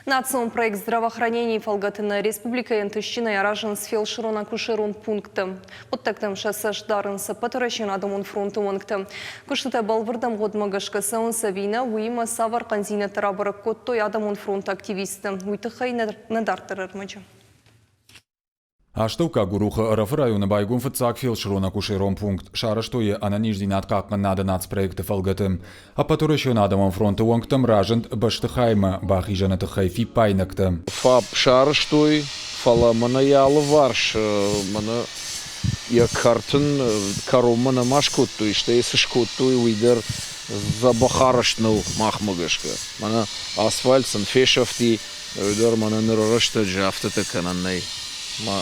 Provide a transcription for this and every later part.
Национ проект здравоохранения фӕлгӕты нӕ республикӕйы ӕнтыстджынӕй аразынц фелсырон-акушерон пункттӕ. Хъуыддӕгтӕм сӕ цӕст дарынц Ӕппӕтуӕрӕсеон адӕмон фронты уӕнгтӕ. Куыстытӕ бӕлвырд ӕмгъуыдмӕ гӕсгӕ цӕуынц ӕви нӕ, уыимӕ цавӕр хъӕндзинӕдтӕ рабӕрӕг кодтой адӕмон фронты активисттӕ, уый тыххӕй нӕ дарддӕр ӕрмӕджы. Астӕуккаг Урухы Ӕрӕфы районы байгом фыццаг фелсырон-акушерон пункт. Сарӕзтой йӕ ӕнӕниздзинад хъахъхъӕнынады нацпроекты фӕлгӕты. Ӕппӕтуӕрӕсеон адӕмон фронты уӕнгтӕм разынд бӕстыхаймӕ бахизӕны тыххӕй фиппаинӕгтӕ. ФАП сарӕзтой, фӕлӕ мӕнӕ йӕ алыварс мӕнӕ йӕ кӕртын кӕронмӕ нӕма скодтой, стӕй цы скодтой, уый дӕр дзӕбӕх арӕзт нӕу махмӕ гӕсгӕ. Мӕнӕ асфальт сын фесӕфти, Дӕр мӕнӕ ныры рӕстӕджы афтӕтӕ кӕнӕн нӕй. Ма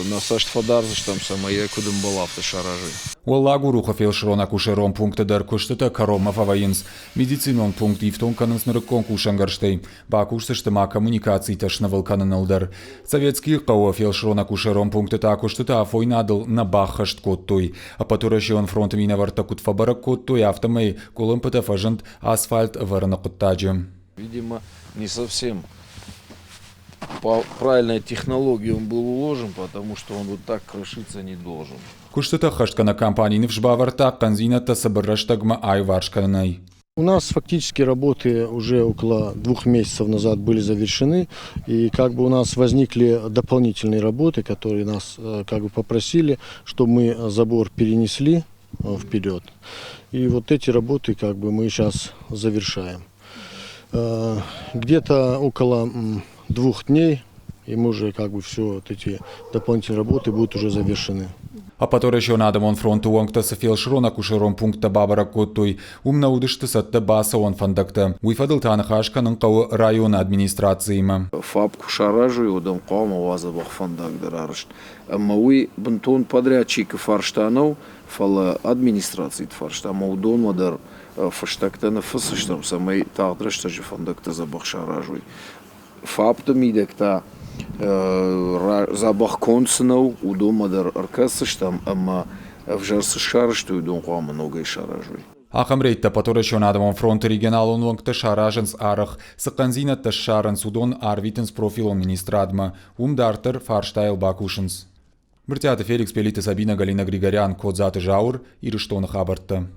нӕ цӕст фӕдардзыстӕм, цӕмӕй йӕ куыд ӕмбӕлы, афтӕ саразой. Уӕллаг Урухы фелсырон-акушерон пункты дӕр куыстытӕ кӕронмӕ фӕвӕййынц. Медицинон пункт ифтонг кӕнынц нырыккон кусӕнгӕрзтӕй. Бакусдзысты ма коммуникацитӕ снывыл кӕныныл дӕр. Советскийы хъӕуы фелсырон-акушерон пункты та куыстытӕ афойнадыл нӕ баххӕст кодтой. Ӕппӕтуӕрӕсеон фронты минӕвӕрттӕ куыд фӕбӕрӕг кодтой, афтӕмӕй къуылымпытӕ фӕзынд асфальт ӕвӕрыны хъуыддаджы. Видимо, не совсем по правильной технологии он был уложен, потому что он вот так крошиться не должен. Куыстытӕ ӕххӕстгӕнӕг компани ныфс бавӕрдта хъӕндзинӕдтӕ цыбыр рӕстӕгмӕ аиуварс кӕнынӕй. У нас фактически работы уже около 2 месяцев назад были завершены, и как бы у нас возникли дополнительные работы, которые нас как бы попросили, чтобы мы забор перенесли вперед. И вот эти работы как бы мы сейчас завершаем. Где-то около 2 дней, и мы уже как бы все вот эти дополнительные работы будут уже завершены. Ӕппӕтуӕрӕсеон адӕмон фронты уӕнгтӕ цы фелсырон-акушерон пункттӕ бабӕрӕг кодтой, уым нӕ уыдысты цӕттӕ бацӕуӕн фӕндӕгтӕ. Уый фӕдыл та ныхас кӕнын хъӕуы районы администрациимӕ. ФАП куы саразой, уӕд ӕм хъуамӕ уа дзӕбӕх фӕндаг дӕр арӕзт. Ӕмӕ уый бынтон подрядчикы фарста нӕу, фӕлӕ администрациты фарста ӕмӕ уыдонмӕ дӕр фыстӕгтӕ ныффысдзыстӕм, цӕмӕй тагъд рӕстӕджы фӕндӕгтӕ дзӕбӕх саразой. ФАП-ты мидӕг та дзӕбӕх конд цы нӕу, уыдонмӕ дӕр ӕркӕсдзыстӕм ӕмӕ ӕвзӕр цы сарӕзтой, уыдон хъуамӕ ногӕй саразой. Ахӕм рейдтӕ Ӕппӕтуӕрӕсеон адӕмон фронты регионалон уӕнгтӕ саразынц арӕх. Цы хъӕндзинӕдтӕ ссарынц, уыдон арвитынц профилон министрадмӕ. Уым дарддӕр фарстайыл бакусынц. Брытъиаты Феликс, Пелиты Сабина, Галина Григорян, Кодзаты Зауыр, Ирыстоны хабӕрттӕ.